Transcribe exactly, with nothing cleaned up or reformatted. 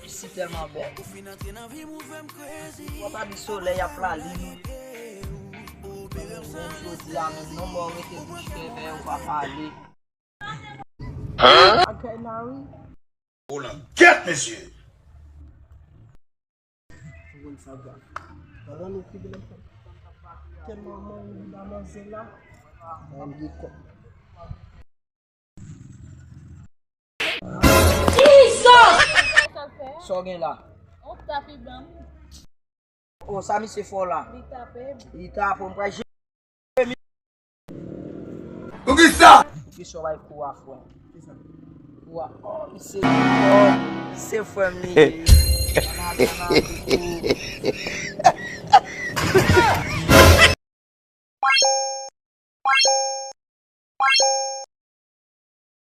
Si tèlman bèl. Mwen pa di solèy ap lalin. Jodi a menm non, mwen rete bouch fèmen, ou pa pale. Akay la wi. Ou nan kèt, mesye. Ou konn sa grav. Pandan nou ki vle fè manman ou li ba manzè la. Mwen gen kòb. Jesus! Sa w gen la? On tape ban m. Oh, sa misye fò la. Li tape m. Li tape m, pral jere. Poukisa? Poukisa w bay kou a frè? Kou a, oh, misye, oh, misye frè m li ye.